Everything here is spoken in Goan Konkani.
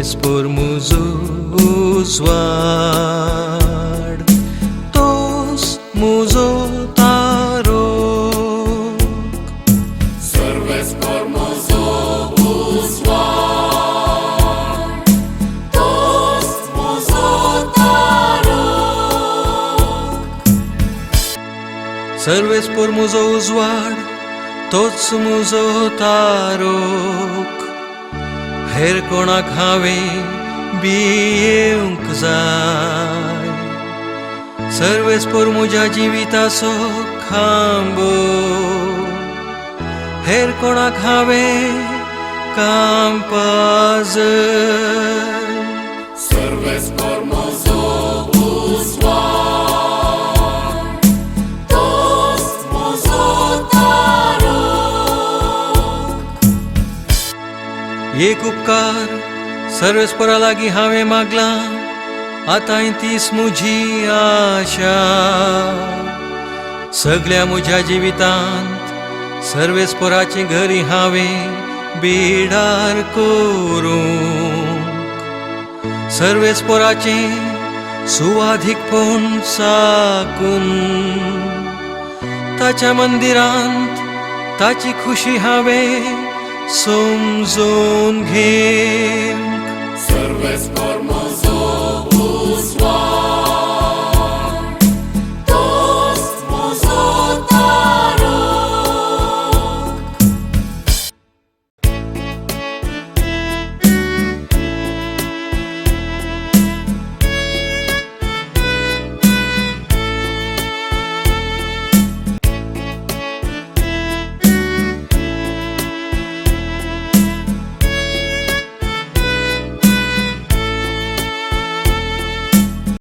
सर्वेस्पोर मुजो उजवाड, तोच मुजो तारोक. सर्वेस्पोर मुजो उजवाड, तोच मुजो तारोक. सर्वेस्पोर मुजो उजवाड, तोच मुजो तारोक. हेर कोणाक हांवें भियेवंक जाय? सर्वेस्पोर म्हज्या जिविताचो खांबो, हेर कोणाक हांवें कांपाजय? सर्वेस्पोर मुजो उजवाड, तोच मुजो तारोक. एक उपकार सर्वेस्पोरा लागीं हांवें मागलां, आतांय तीच म्हजी आशा. सगळ्या म्हज्या जिवितांत सर्वेस्पोराची घरी हांवें बिडार करूंक, सर्वेस्पोराचें सुवादीकपण चाकून ताच्या मंदिरांत ताची खुशी हांवें समजून घेवंक. सर्वेस्पोर. सर्वेस्पोर मुजो उजवाड, तोच मुजो तारोक. एक उपकार सर्वेस्पोरा लागीं हांवें मागलां, आतांय तीच म्हजी आशा. सगळ्या म्हज्या जिवितांत सर्वेस्पोराची घरी हांवें बिडार करूंक, सर्वेस्पोराचें सुवादीकपण चाकून ताच्या मंदिरांत ताची खुशी हांवें समजून घेवंक. सर्वेस्पोर मुजो